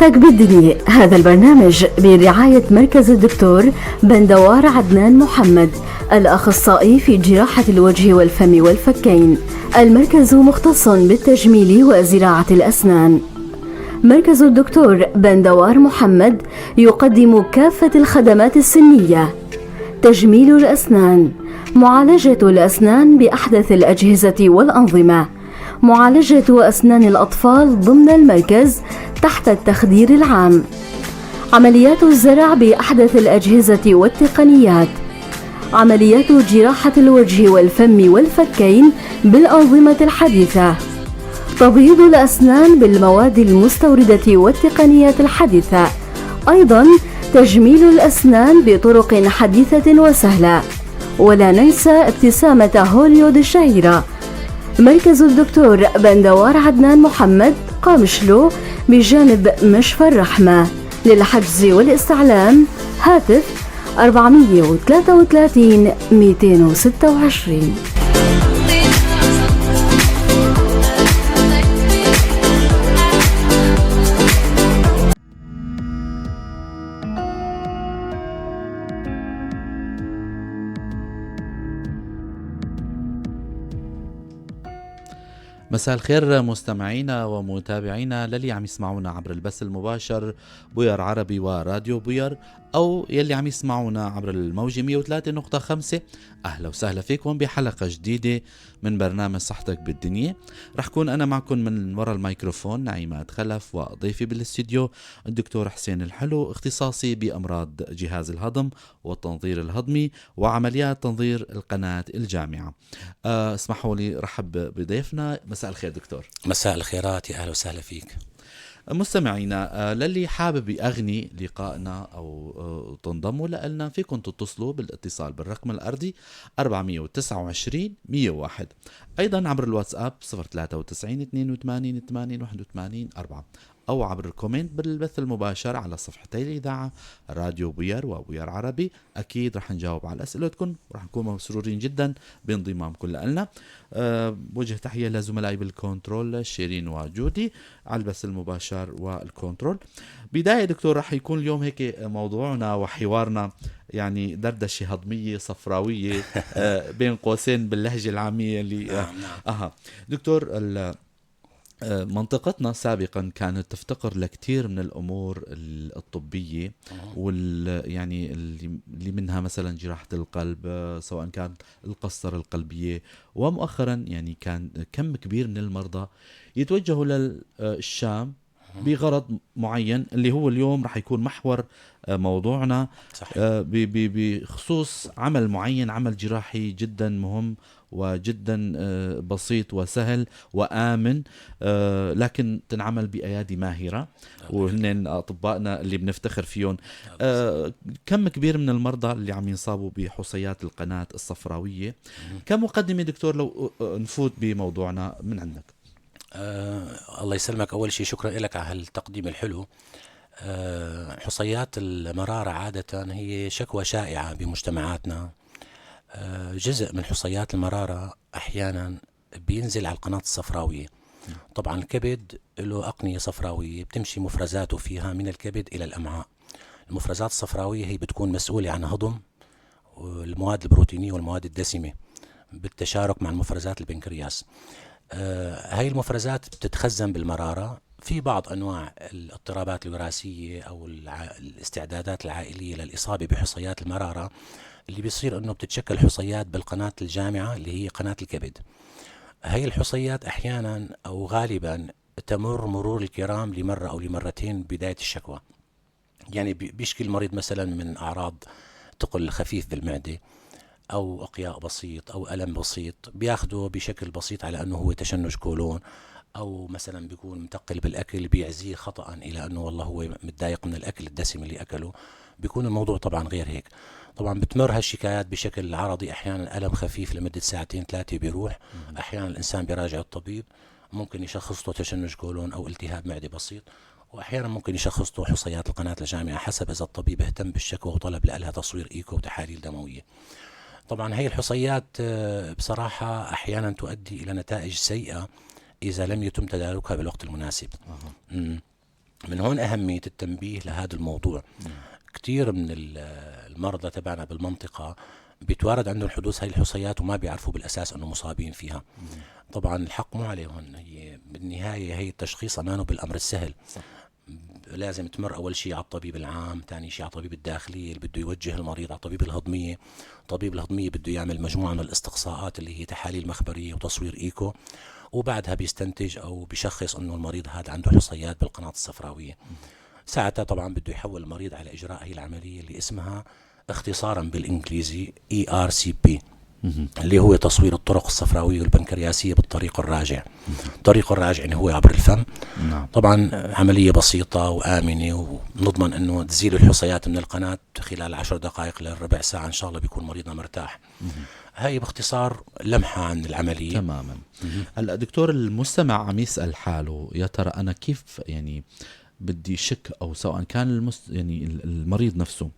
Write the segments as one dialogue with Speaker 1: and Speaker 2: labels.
Speaker 1: صحتك بالدنيا. هذا البرنامج برعاية مركز الدكتور بندوار عدنان محمد، الأخصائي في جراحة الوجه والفم والفكين. المركز مختص بالتجميل وزراعة الأسنان. مركز الدكتور بندوار محمد يقدم كافة الخدمات السنية: تجميل الأسنان، معالجة الأسنان بأحدث الأجهزة والأنظمة، معالجة أسنان الأطفال ضمن المركز تحت التخدير العام، عمليات الزرع بأحدث الأجهزة والتقنيات، عمليات جراحة الوجه والفم والفكين بالأنظمة الحديثة، تبييض الأسنان بالمواد المستوردة والتقنيات الحديثة، أيضا تجميل الأسنان بطرق حديثة وسهلة، ولا ننسى ابتسامة هوليود الشهيرة. مركز الدكتور بندوار عدنان محمد، قامشلو، بجانب مشفى الرحمة. للحجز والاستعلام هاتف 433 226.
Speaker 2: مساء الخير مستمعينا ومتابعينا للي عم يسمعونا عبر البث المباشر بوير عربي وراديو بوير، أو يلي عم يسمعونا عبر الموجة 103.5. أهلا وسهلا فيكم بحلقة جديدة من برنامج صحتك بالدنيا. رح كون أنا معكم من وراء الميكروفون نعيمات خلف، وضيفي بالاستديو الدكتور حسين الحلو، اختصاصي بأمراض جهاز الهضم والتنظير الهضمي وعمليات تنظير القناة الجامعة. اسمحوا لي رحب بضيفنا. مساء الخير دكتور.
Speaker 3: مساء الخيرات، يا أهلا وسهلا فيك.
Speaker 2: مستمعينا للي حابب يأغني لقائنا أو تنضموا لنا، فيكم تتصلوا بالاتصال بالرقم الأرضي 429 101، أيضا عبر الواتساب 093 82 80 81 4، أو عبر ال comment بالبث المباشر على صفحتي الإذاعة راديو بوير وبوير عربي. أكيد رح نجاوب على أسئلتكم ورح نكون مسرورين جدا بانضمامكم لنا. بوجه تحية لزملائي بال control شيرين وجودي على البث المباشر وال control. بداية دكتور، رح يكون اليوم هيك موضوعنا وحوارنا يعني دردشة هضمية صفراوية بين قوسين باللهجة العامية اللي
Speaker 3: نعم.
Speaker 2: أها دكتور، منطقتنا سابقا كانت تفتقر لكثير من الامور الطبية وال يعني اللي منها مثلا جراحه القلب، سواء كان القسطرة القلبية، ومؤخرا يعني كان كم كبير من المرضى يتوجهوا للشام بغرض معين اللي هو اليوم رح يكون محور موضوعنا.
Speaker 3: صحيح.
Speaker 2: بخصوص عمل معين، عمل جراحي جدا مهم وجدا بسيط وسهل وآمن، لكن تنعمل بأيادي ماهرة، وهن أطبائنا اللي بنفتخر فيهم. كم كبير من المرضى اللي عم ينصابوا بحصيات القناة الصفراوية. كمقدمة دكتور لو نفوت بموضوعنا من عندك.
Speaker 3: الله يسلمك. أول شيء شكرا لك على هالتقديم الحلو. حصيات المرارة عادة هي شكوى شائعة بمجتمعاتنا. جزء من حصيات المرارة أحيانا بينزل على القناة الصفراوية. طبعا الكبد له أقنية صفراوية بتمشي مفرزاته فيها من الكبد إلى الأمعاء. المفرزات الصفراوية هي بتكون مسؤولة عن هضم المواد البروتينية والمواد الدسمة بالتشارك مع المفرزات البنكرياس. هاي المفرزات بتتخزن بالمرارة. في بعض أنواع الاضطرابات الوراثية أو الاستعدادات العائلية للإصابة بحصيات المرارة اللي بيصير أنه بتتشكل حصيات بالقناة الجامعة اللي هي قناة الكبد. هاي الحصيات أحيانا أو غالبا تمر مرور الكرام لمرة أو لمرتين بداية الشكوى. يعني بيشكي المريض مثلا من أعراض ثقل خفيف بالمعدة أو إقياء بسيط أو ألم بسيط، بياخده بشكل بسيط على أنه هو تشنج كولون، أو مثلا بيكون متقل بالأكل بيعزيه خطأ إلى أنه والله هو متضايق من الأكل الدسم اللي أكله. بيكون الموضوع طبعا غير هيك. طبعا بتمر هالشكايات بشكل عرضي، أحيانا ألم خفيف لمدة ساعتين ثلاثة بيروح، أحيانا الإنسان بيراجع الطبيب ممكن يشخص له تشنج كولون أو التهاب معدة بسيط، وأحيانا ممكن يشخص له حصيات القناة الجامعة حسب إذا الطبيب اهتم بالشكوى وطلب لها تصوير إيكو وتحاليل دموية. طبعا هي الحصيات بصراحة أحيانا تؤدي إلى نتائج سيئة إذا لم يتم تداركها بالوقت المناسب. من هون أهمية التنبيه لهذا الموضوع. كثير من المرضى تبعنا بالمنطقة بيتوارد عندهم حدوث هاي الحصيات وما بيعرفوا بالأساس أنه مصابين فيها. طبعا الحق مو عليهم، هي بالنهاية هي التشخيص أمانه بالأمر السهل.
Speaker 2: صح.
Speaker 3: لازم تمر أول شيء على الطبيب العام، ثاني شيء على طبيب الداخلية اللي بده يوجه المريض على طبيب الهضمية، طبيب الهضمية بده يعمل مجموعة من الاستقصاءات اللي هي تحاليل مخبرية وتصوير إيكو، وبعدها بيستنتج أو بيشخص أنه المريض هذا عنده حصيات بالقناة الصفراوية. ساعتها طبعا بده يحول المريض على إجراء هي العملية اللي اسمها اختصارا بالإنجليزي ERCP، اللي هو تصوير الطرق الصفراوية والبنكرياسية بالطريق الراجع. الطريق الراجع يعني هو عبر الفم.
Speaker 2: نعم.
Speaker 3: طبعا عملية بسيطة وآمنة، ونضمن أنه تزيل الحصيات من القناة خلال 10 دقائق للربع ساعة إن شاء الله بيكون مريضنا مرتاح. هاي باختصار لمحة عن العملية.
Speaker 2: تماما. هلا دكتور، المستمع عم يسأل حاله يا ترى أنا كيف يعني بدي شك، أو سواء كان يعني المريض نفسه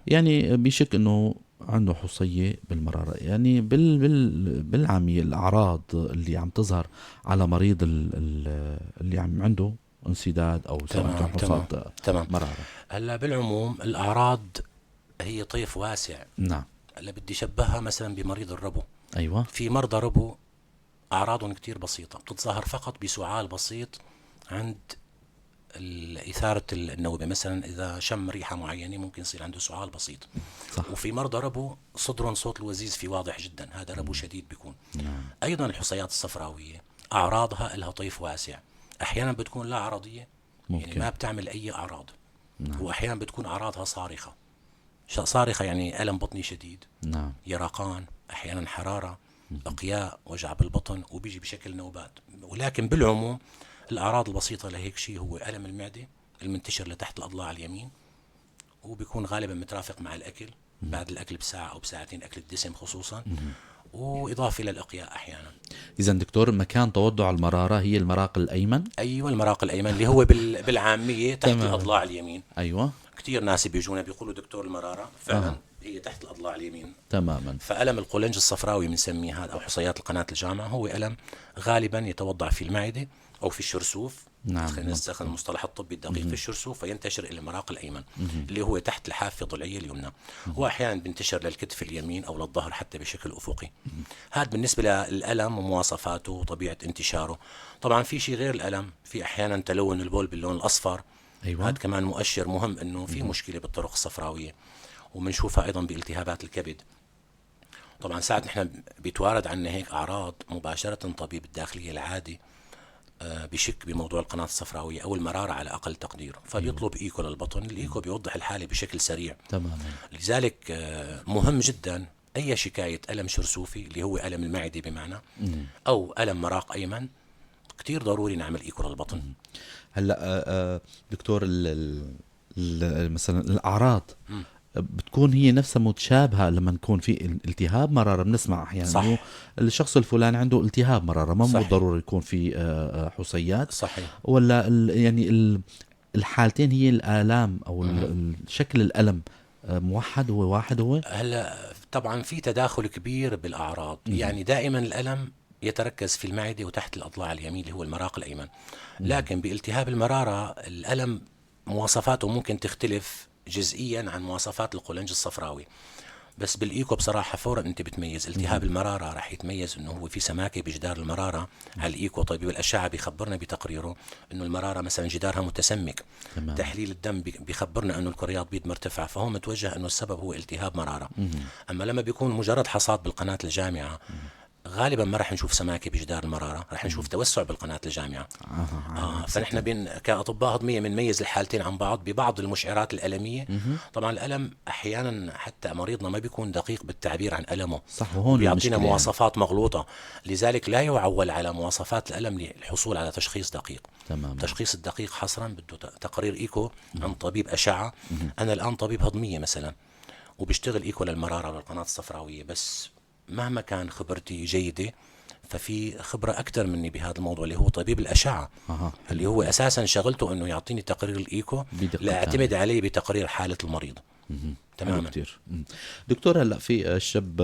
Speaker 2: يعني بيشك أنه عنده حصية بالمرارة، يعني بالعامية الأعراض اللي عم تظهر على مريض اللي عم عنده انسداد أو سواء كان حصات مرارة.
Speaker 3: هلا بالعموم الأعراض هي طيف واسع.
Speaker 2: نعم.
Speaker 3: هلا بدي شبهها مثلا بمريض الربو.
Speaker 2: أيوة.
Speaker 3: في مرضى ربو أعراضهم كتير بسيطة، بتتظاهر فقط بسعال بسيط عند إثارة النوبة، مثلا إذا شم ريحة معينة ممكن يصير عنده سعال بسيط.
Speaker 2: صح.
Speaker 3: وفي مرضى ربو صدرهم صوت الوزيز في واضح جدا، هذا ربو شديد بيكون.
Speaker 2: نعم.
Speaker 3: أيضا الحصيات الصفراوية أعراضها لها طيف واسع، أحيانا بتكون لا عرضية،
Speaker 2: ممكن.
Speaker 3: يعني ما بتعمل أي أعراض.
Speaker 2: نعم.
Speaker 3: وأحيانا بتكون أعراضها صارخة، صارخة يعني ألم بطني شديد.
Speaker 2: نعم.
Speaker 3: يرقان، أحيانا حرارة، أقياء، وجع بالبطن، وبيجي بشكل نوبات. ولكن بالعموم الأعراض البسيطة لهيك شيء هو ألم المعدة المنتشر لتحت الأضلاع اليمين، وبيكون غالبا مترافق مع الأكل، بعد الأكل بساعة أو بساعتين، أكل الدسم خصوصا، وإضافة إلى الأقياء أحيانا.
Speaker 2: إذا دكتور، مكان توضع المرارة هي المراق الأيمن؟
Speaker 3: أيوة، المراق الأيمن اللي هو بالعامية تحت الأضلاع اليمين.
Speaker 2: أيوة.
Speaker 3: كثير ناس بيجونا بيقولوا دكتور المرارة فعلا هي تحت الأضلاع اليمين.
Speaker 2: تماما.
Speaker 3: فألم القولنج الصفراوي بنسميه هذا، أو حصيات القناة الجامعة، هو ألم غالبا يتوضع في المعدة أو في الشرسوف.
Speaker 2: نعم.
Speaker 3: خلينا نستخدم المصطلح الطبي الدقيق، في الشرسوف، فينتشر إلى المراق الأيمن اللي هو تحت الحافة الضلعية اليمنى، وأحيانا بينتشر للكتف اليمين أو للظهر حتى بشكل أفقي. هذا بالنسبة للألم ومواصفاته وطبيعة انتشاره. طبعا في شيء غير الألم، في أحيانا تلون البول باللون الأصفر.
Speaker 2: أيوة.
Speaker 3: هذا كمان مؤشر مهم إنه في مشكلة بالطرق الصفراوية، وبنشوفها أيضا بالتهابات الكبد. طبعا ساعات نحن بيتوارد عنا هيك أعراض مباشرة طبيب الداخلية العادي بشك بموضوع القناة الصفراوية أو المرارة على أقل تقدير، فبيطلب إيكو للبطن. الإيكو بيوضح الحالة بشكل سريع.
Speaker 2: تماما.
Speaker 3: لذلك مهم جدا أي شكاية ألم شرسوفي اللي هو ألم المعدة بمعنى، أو ألم مراق أيمن، كتير ضروري نعمل إيكو للبطن.
Speaker 2: هلا دكتور، مثلا الأعراض بتكون هي نفسها متشابهة لما نكون في التهاب مرارة. بنسمع أحيانا إنه الشخص الفلاني عنده التهاب مرارة، ما بالضرورة يكون في حصيات.
Speaker 3: صحيح.
Speaker 2: ولا يعني الحالتين هي الآلام أو شكل الألم موحد، هو واحد هو؟
Speaker 3: هلا طبعا في تداخل كبير بالأعراض. يعني دائما الألم يتركز في المعدة وتحت الأضلاع اليمين اللي هو المراق الأيمن. لكن بالتهاب المرارة الألم مواصفاته ممكن تختلف جزئيا عن مواصفات القولنج الصفراوي، بس بالايكو بصراحة فورا انت بتميز التهاب المرارة. رح يتميز انه هو في سماكه بجدار المرارة على الايكو. طبيب الاشعة بيخبرنا بتقريره انه المرارة مثلا جدارها متسمك.
Speaker 2: تمام.
Speaker 3: تحليل الدم بيخبرنا انه الكريات بيض مرتفعة، فهو متوجه انه السبب هو التهاب مرارة. اما لما بيكون مجرد حصاد بالقناة الجامعة، غالبا ما رح نشوف سماكه بجدار المرارة، رح نشوف توسع بالقناة الجامعة. فنحن كاطباء هضميه بنميز الحالتين عن بعض ببعض المشعرات الالميه. طبعا الالم احيانا حتى مريضنا ما بيكون دقيق بالتعبير عن المه.
Speaker 2: صح، وهون
Speaker 3: بيعطينا مواصفات مغلوطة، لذلك لا يعول على مواصفات الالم للحصول على تشخيص دقيق.
Speaker 2: تمام.
Speaker 3: التشخيص الدقيق حصرا بده تقرير ايكو عن طبيب اشعه. انا الان طبيب هضميه مثلا وبشتغل ايكو للمراره وللقناه الصفراويه، بس مهما كان خبرتي جيدة ففي خبرة أكثر مني بهذا الموضوع اللي هو طبيب الأشعة. اللي هو أساسا شغلته أنه يعطيني تقرير الإيكو لأعتمد عليه بتقرير حالة المريض. تماما.
Speaker 2: كتير. دكتور، هلا في الشاب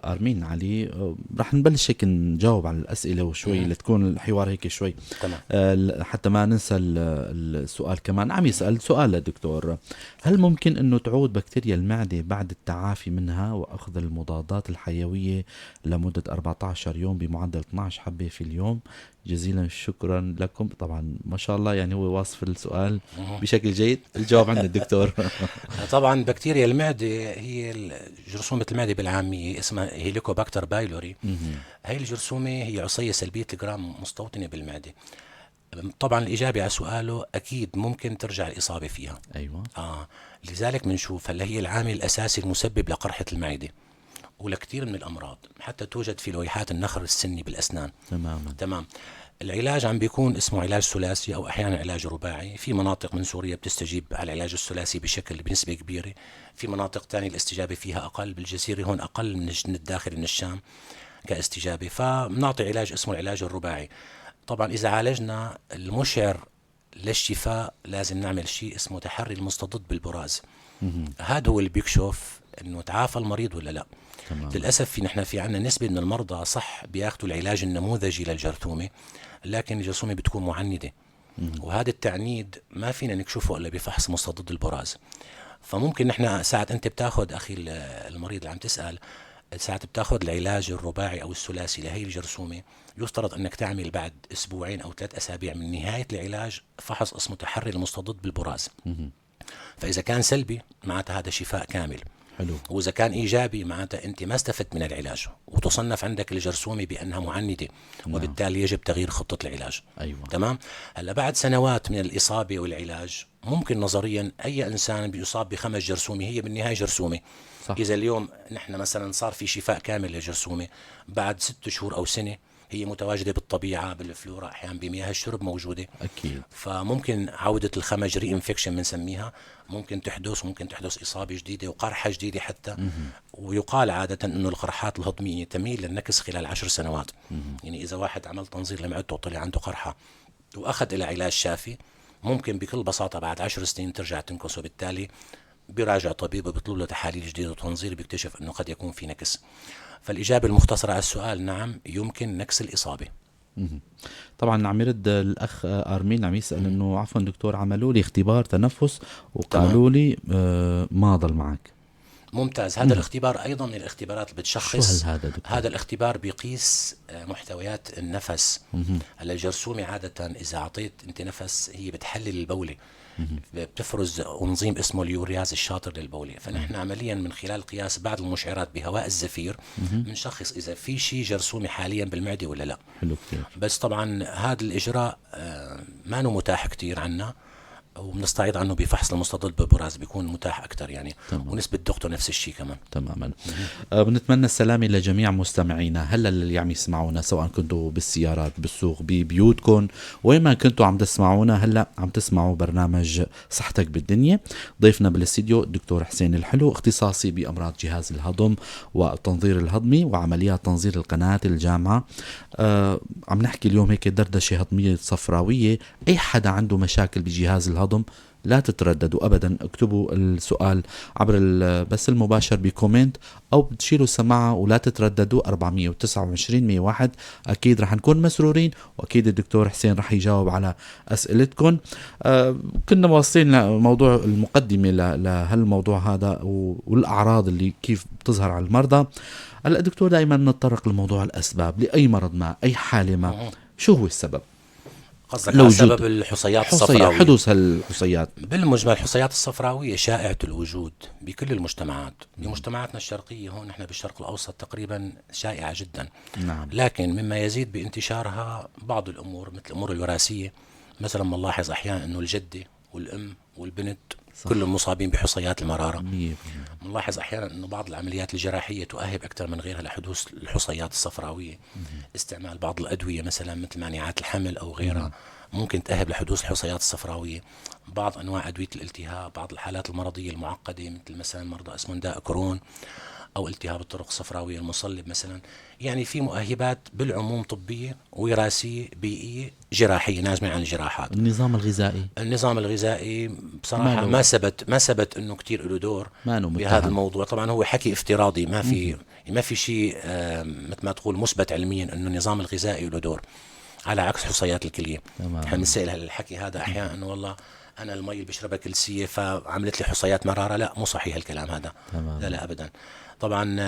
Speaker 2: ارمين علي، رح نبلش هيك نجاوب على الاسئلة وشوي لتكون الحوار هيك شوي.
Speaker 3: تمام.
Speaker 2: حتى ما ننسى السؤال كمان. عم يسال سؤال للدكتور، هل ممكن انه تعود بكتيريا المعدة بعد التعافي منها واخذ المضادات الحيوية لمدة 14 يوم بمعدل 12 حبه في اليوم؟ جزيلا شكرا لكم. طبعا ما شاء الله، يعني هو واصف السؤال بشكل جيد، الجواب عند الدكتور.
Speaker 3: طبعا بكتيريا المعدة هي جرثومة المعدة، بالعامية اسمها Helicobacter pylori. هي الجرثومة هي عصية سلبية الجرام مستوطنة بالمعدة. طبعا الإجابة على سؤاله أكيد ممكن ترجع الإصابة فيها. لذلك بنشوف هلا هي العامل الأساسي المسبب لقرحة المعدة ولكثير من الأمراض، حتى توجد في لويحات النخر السني بالأسنان. تمام. العلاج عم بيكون اسمه علاج ثلاثي أو أحيانا علاج رباعي. في مناطق من سوريا بتستجيب على العلاج الثلاثي بشكل بنسبة كبيرة، في مناطق تانية الاستجابة فيها أقل، بالجزيرة هون أقل من الداخل من الشام كاستجابة، فبنعطي علاج اسمه العلاج الرباعي. طبعا إذا عالجنا المشعر للشفاء لازم نعمل شيء اسمه تحري المستضد بالبراز. هذا هو اللي بيكشف انه تعافى المريض ولا لا. للاسف في نحن في عندنا نسبه من المرضى صح بياخذوا العلاج النموذجي للجرثومه، لكن الجرثومه بتكون معنده، وهذا التعنيد ما فينا نكشفه الا بفحص مستضد البراز. فممكن نحن ساعة انت بتاخذ اخي المريض اللي عم تسال، ساعة بتاخذ العلاج الرباعي او الثلاثي لهي الجرثومه، يفترض انك تعمل بعد اسبوعين او 3 اسابيع من نهاية العلاج فحص اسمه تحري المستضد بالبراز. فاذا كان سلبي معناتها هذا شفاء كامل. وإذا كان إيجابي معناتها أنت ما استفدت من العلاج، وتصنف عندك الجرثومة بأنها معنده. وبالتالي يجب تغيير خطة العلاج. تمام. هلا بعد سنوات من الإصابة والعلاج ممكن نظريا أي إنسان بيصاب بخمس جرثومة هي بالنهاية جرثومة. إذا اليوم نحن مثلا صار في شفاء كامل للجرثومة، بعد 6 شهور أو سنة هي متواجدة بالطبيعة، بالفلورا، أحيانا بمياه الشرب موجودة. فممكن عودة الخمج، reinfection بنسميها، ممكن تحدث، ممكن تحدث إصابة جديدة وقرحة جديدة حتى. ويقال عادة أنه القرحات الهضمية تميل للنكس خلال 10 سنوات. يعني إذا واحد عمل تنظير لمعدته وطلع عنده قرحة وأخذ إلى علاج شافي، ممكن بكل بساطة بعد 10 سنين ترجع تنكس، وبالتالي بيراجع طبيب وبيطلب له تحاليل جديدة وتنظير، بيكتشف أنه قد يكون في نكس. فالإجابة المختصرة على السؤال نعم يمكن نكس الإصابة.
Speaker 2: طبعا عم يرد الأخ أرمين، عم يسأل أنه عفوا دكتور، عملوا لي اختبار تنفس وقالوا لي ما ضل معك.
Speaker 3: ممتاز. هذا الاختبار أيضا من الاختبارات اللي بتشخص.
Speaker 2: شو هذا دكتور؟
Speaker 3: هذا الاختبار بيقيس محتويات النفس. هلا الجرثومة عادة إذا أعطيت أنت نفس هي بتحلل البولة، بتفرز أنزيم اسمه اليورياز الشاطر للبولة. فنحن عمليا من خلال قياس بعض المشعرات بهواء الزفير بنشخص إذا في شيء جرثومي حاليا بالمعدة ولا لا.
Speaker 2: حلو كثير.
Speaker 3: بس طبعا هذا الإجراء ما متاح كثير عنا، وبنستعيض عنه بفحص المستضد بالبراز بيكون متاح أكثر يعني. ونسبة دقته نفس الشيء كمان.
Speaker 2: تماما. بنتمنى السلامة لجميع مستمعينا هلا اللي عم يسمعونا، سواء كنتوا بالسيارات، بالسوق، ببيوتكم، وين ما كنتوا عم تسمعونا. هلا عم تسمعوا برنامج صحتك بالدنيا. ضيفنا بالاستديو الدكتور حسين الحلو، اختصاصي بأمراض جهاز الهضم والتنظير الهضمي وعمليات تنظير القناة الجامعة. عم نحكي اليوم هيك دردشة هضمية صفراوية. أي حدا عنده مشاكل بجهاز الهضم لا تترددوا أبدا، اكتبوا السؤال عبر البث المباشر ب comment أو بتشيلوا السماعة ولا تترددوا. 429 101. أكيد رح نكون مسرورين، وأكيد الدكتور حسين رح يجاوب على أسئلتكم. كنا واصلين لموضوع المقدمة لهالموضوع هذا والأعراض اللي كيف بتظهر على المرضى. هلا دكتور، دائما نتطرق لموضوع الأسباب لأي مرض ما، أي حالة ما، شو هو السبب؟
Speaker 3: قصدك على سبب الحصيات الصفراوية؟
Speaker 2: حدوث هالحصيات.
Speaker 3: بالمجمل الحصيات الصفراوية شائعة الوجود بكل المجتمعات، بمجتمعاتنا الشرقية هون نحن بالشرق الأوسط تقريبا شائعة جدا. لكن مما يزيد بانتشارها بعض الأمور مثل الأمور الوراثية. مثلا بنلاحظ أحيانا أنه الجدة والأم والبنت كلهم مصابين بحصيات المرارة. بنلاحظ أحيانا أنه بعض العمليات الجراحية تؤهب أكثر من غيرها لحدوث الحصيات الصفراوية. استعمال بعض الأدوية مثلا مثل مانعات الحمل أو غيرها ممكن تأهب لحدوث الحصيات الصفراوية. بعض أنواع أدوية الالتهاب، بعض الحالات المرضية المعقدة مثل مثلا مرضى اسمهم داء كرون، أو التهاب الطرق الصفراوية المصلب مثلا. يعني في مؤهبات بالعموم طبية، وراثية، بيئية، جراحية، ناجمة عن الجراحات.
Speaker 2: النظام الغذائي؟
Speaker 3: النظام الغذائي بصراحة ما ثبت انه كثير له دور بهذا الموضوع. طبعا هو حكي افتراضي، ما في شيء مثل ما تقول مثبت علميا انه النظام الغذائي له دور، على عكس حصيات الكلية. نحن بنسأل هالحكي هذا احيانا انه والله انا المي اللي بشربها كلسيه فعملت لي حصيات مرارة. لا، مو صحيح الكلام هذا. لا لا ابدا. طبعا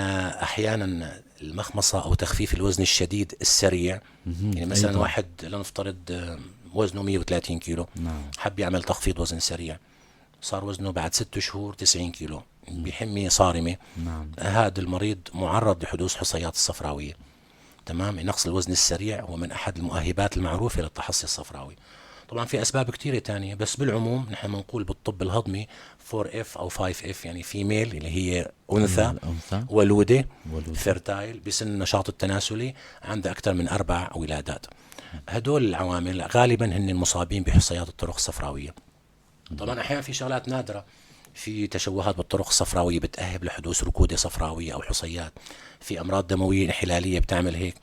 Speaker 3: احيانا المخمصه او تخفيف الوزن الشديد السريع، يعني مثلا واحد لنفترض وزنه 130 كيلو، حب يعمل تخفيض وزن سريع، صار وزنه بعد 6 شهور 90 كيلو بحميه صارمة. هذا المريض معرض لحدوث حصيات الصفراويه. تمام. نقص الوزن السريع هو من احد المؤهبات المعروفة للتحصي الصفراوي. طبعا في اسباب كثيرة ثانية، بس بالعموم نحن بنقول بالطب الهضمي 4 F او 5 F، يعني female اللي هي انثى، ولوده، fertile، بسن النشاط التناسلي، عندها اكثر من 4 ولادات. هدول العوامل غالبا هن المصابين بحصيات الطرق الصفراويه. طبعا احيانا في شغلات نادرة، في تشوهات بالطرق الصفراويه بتأهب لحدوث ركوده صفراويه او حصيات، في امراض دموية انحلاليه بتعمل هيك.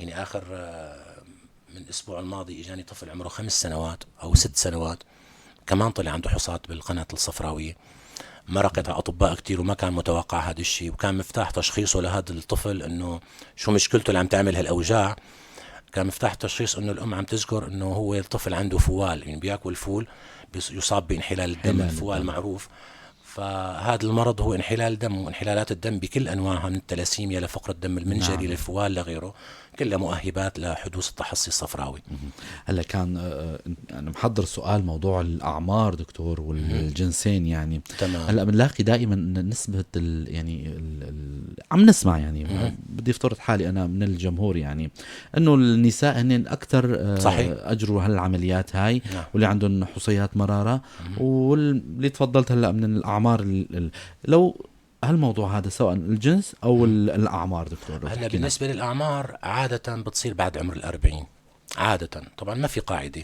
Speaker 3: يعني اخر من الاسبوع الماضي اجاني طفل عمره 5 سنوات او 6 سنوات، كمان طلع عنده حصات بالقناة الصفراويه. مرقت على اطباء كثير وما كان متوقع هذا الشيء، وكان مفتاح تشخيصه لهذا الطفل انه شو مشكلته اللي عم تعمل هالاوجاع. كان مفتاح تشخيص انه الام عم تذكر انه هو الطفل عنده فوال، يعني بياكل فول يصاب بانحلال الدم، الفوال معروف. فهذا المرض هو انحلال دم، وانحلالات الدم بكل انواعها من التلاسيميا لفقر الدم المنجلي للفوال لغيره، كلها مؤهبات لحدوث التحصي الصفراوي.
Speaker 2: هلا كان انا محضر سؤال موضوع الاعمار دكتور والجنسين يعني.
Speaker 3: تمام.
Speaker 2: هلا بنلاقي دائما نسبه ال عم نسمع يعني بدي افترض حالي انا من الجمهور يعني انه النساء هن اكثر اجروا هالعمليات هاي. نعم. واللي عندهم حصيات مرارة واللي تفضلت هلا من الاعمار لو هالموضوع هذا سواء الجنس او الاعمار دكتور.
Speaker 3: هلا بالنسبة للاعمار عادة بتصير بعد عمر 40 عادة، طبعا ما في قاعدة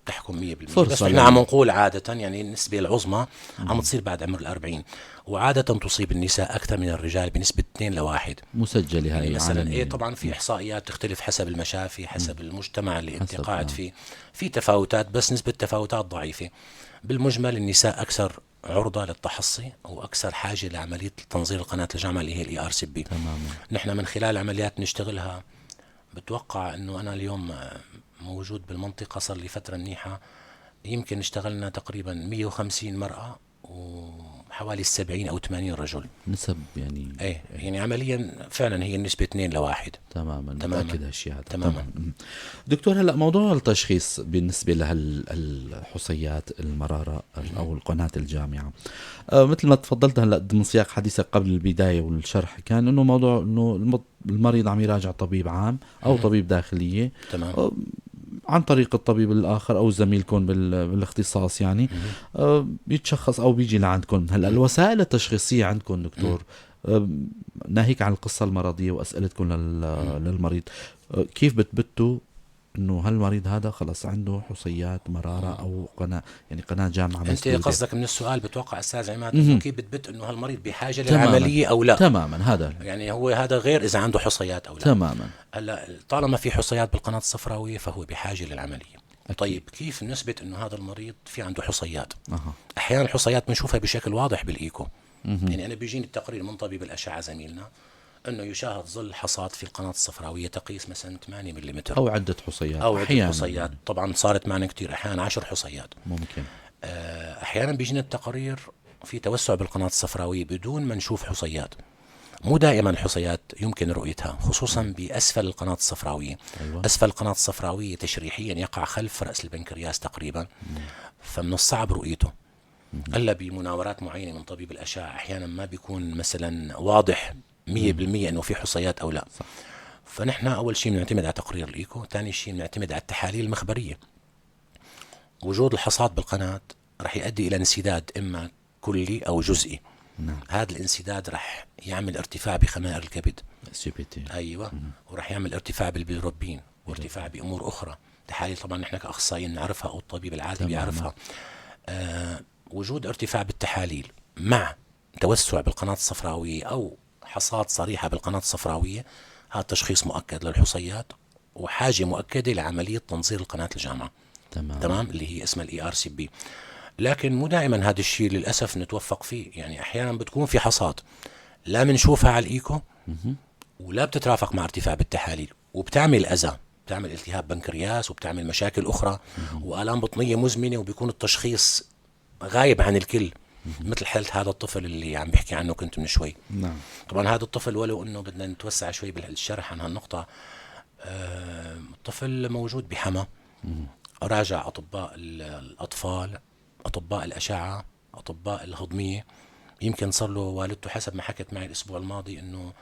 Speaker 3: تحكم 100%، بس احنا عم نقول عادة يعني النسبة العظمى عم تصير بعد عمر 40، وعاده تصيب النساء اكثر من الرجال بنسبة 2 ل1
Speaker 2: مسجله هاي
Speaker 3: يعني مثلا. ايه طبعا في احصائيات تختلف حسب المشافي، حسب المجتمع اللي انت قاعد فيه، في تفاوتات بس نسبه تفاوتات ضعيفة. بالمجمل النساء اكثر عرضة للتحصي وأكثر حاجة لعملية تنظير القناة الجامعة اللي هي ال ERCP.
Speaker 2: تماما.
Speaker 3: نحن من خلال عمليات نشتغلها بتوقع انه انا اليوم موجود بالمنطقة صار لي فترة منيحة، يمكن اشتغلنا تقريبا 150 مرأة وحوالي 70 أو 80 رجل.
Speaker 2: نسب يعني
Speaker 3: ايه يعني عمليا فعلا هي النسبة 2 ل1.
Speaker 2: تماما. متأكد هالشيء هذا.
Speaker 3: تماما.
Speaker 2: دكتور هلا موضوع التشخيص بالنسبة لهالحصيات المرارة أو القناة الجامعة، مثل ما تفضلت هلا ضمن سياق حديثك قبل البداية والشرح، كان انه موضوع انه المريض عم يراجع طبيب عام أو طبيب داخلية.
Speaker 3: تمام.
Speaker 2: عن طريق الطبيب الآخر أو زميلكم بالاختصاص يعني بيتشخص أو بيجي لعندكم. هلا الوسائل التشخيصية عندكم دكتور، ناهيك عن القصة المرضية وأسئلتكم للمريض، كيف بتبتوا إنه هالمريض هذا خلص عنده حصيات مرارة أو قناة يعني قناة جامعة
Speaker 3: مسدودة؟ أنت قصدك من السؤال بتوقع أستاذ عماد إنه كيف بتبت إنه هالمريض بحاجة للعملية أو لا؟
Speaker 2: تماما. هذا
Speaker 3: يعني هو هذا غير إذا عنده حصيات أو لا.
Speaker 2: تماما.
Speaker 3: هلا طالما في حصيات بالقناة الصفراوية فهو بحاجة للعملية. أكيد. طيب كيف نثبت إنه هذا المريض في عنده حصيات؟ أحيانا الحصيات بنشوفها بشكل واضح بالإيكو. يعني أنا بيجيني التقرير من طبيب الأشعة زميلنا انه يشاهد ظل حصاد في القناة الصفراويه تقيس مثلا 8 ملم
Speaker 2: او عده حصيات
Speaker 3: او عده حصيات. طبعا صارت معنا كثير احيانا 10 حصيات
Speaker 2: ممكن.
Speaker 3: احيانا بيجينا التقارير في توسع بالقناة الصفراويه بدون ما نشوف حصيات. مو دائما الحصيات يمكن رؤيتها، خصوصا باسفل القناة الصفراويه.
Speaker 2: أيوة.
Speaker 3: اسفل القناة الصفراويه تشريحيا يقع خلف راس البنكرياس تقريبا، فمن الصعب رؤيته الا بمناورات معينة من طبيب الاشعة. احيانا ما بيكون مثلا واضح 100% انه في حصيات او لا.
Speaker 2: صح.
Speaker 3: فنحن اول شيء بنعتمد على تقرير الايكو، ثاني شيء بنعتمد على التحاليل المخبرية. وجود الحصاد بالقناة رح يؤدي الى انسداد اما كلي او جزئي.
Speaker 2: نعم.
Speaker 3: هذا الانسداد رح يعمل ارتفاع بخمائر الكبد
Speaker 2: CPT.
Speaker 3: ايوه. ورح يعمل ارتفاع بالبيلروبين وارتفاع بامور اخرى. تحاليل طبعا نحن كاخصائيين نعرفها او الطبيب العادي بيعرفها. وجود ارتفاع بالتحاليل مع توسع بالقناة الصفراويه او حصاد صريحة بالقناة الصفراوية، هذا تشخيص مؤكد للحصيات وحاجة مؤكدة لعملية تنظير القناة الجامعة. تمام، اللي هي اسمها ال ERCP. لكن مو دائما هذا الشيء للاسف نتوفق فيه، يعني احيانا بتكون في حصاد لا بنشوفها على الايكو ولا بتترافق مع ارتفاع بالتحاليل، وبتعمل اذى، بتعمل التهاب بنكرياس وبتعمل مشاكل اخرى والام بطنيه مزمنة، وبيكون التشخيص غايب عن الكل، مثل حالة هذا الطفل اللي عم بحكي عنه كنت من شوي.
Speaker 2: نعم.
Speaker 3: طبعا هذا الطفل ولو انه بدنا نتوسع شوي بالشرح عن هالنقطة، الطفل موجود بحما، راجع اطباء الاطفال، اطباء الاشعة، اطباء الهضمية، يمكن صار له والدته حسب ما حكت معي الاسبوع الماضي انه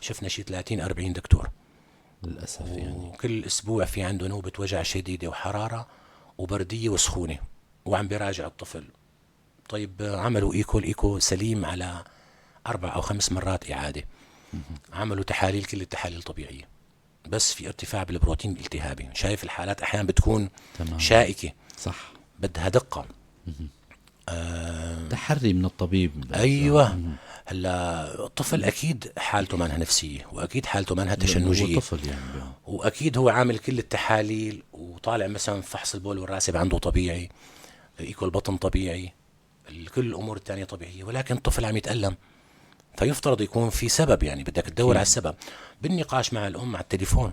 Speaker 3: شفنا شيء 30-40 دكتور
Speaker 2: للاسف يعني،
Speaker 3: وكل اسبوع في عنده نوبة وجع شديدة وحرارة وبردية وسخونة، وعم بيراجع الطفل. طيب عملوا ايكو، الايكو سليم على 4 أو 5 مرات اعادة، عملوا تحاليل، كل التحاليل طبيعية، بس في ارتفاع بالبروتين الالتهابي. شايف الحالات احيانا بتكون
Speaker 2: تمام.
Speaker 3: شائكة،
Speaker 2: صح،
Speaker 3: بدها دقة،
Speaker 2: تحري من الطبيب.
Speaker 3: ايوه. هلا الطفل اكيد حالته مانها نفسية، واكيد حالته مانها تشنجيه،
Speaker 2: هو طفل يعني،
Speaker 3: واكيد هو عامل كل التحاليل وطالع مثلا فحص البول والراسب عنده طبيعي، ايكو البطن طبيعي، كل الامور الثانية طبيعية، ولكن الطفل عم يتالم، فيفترض يكون في سبب، يعني بدك تدور على السبب. بالنقاش مع الام على التليفون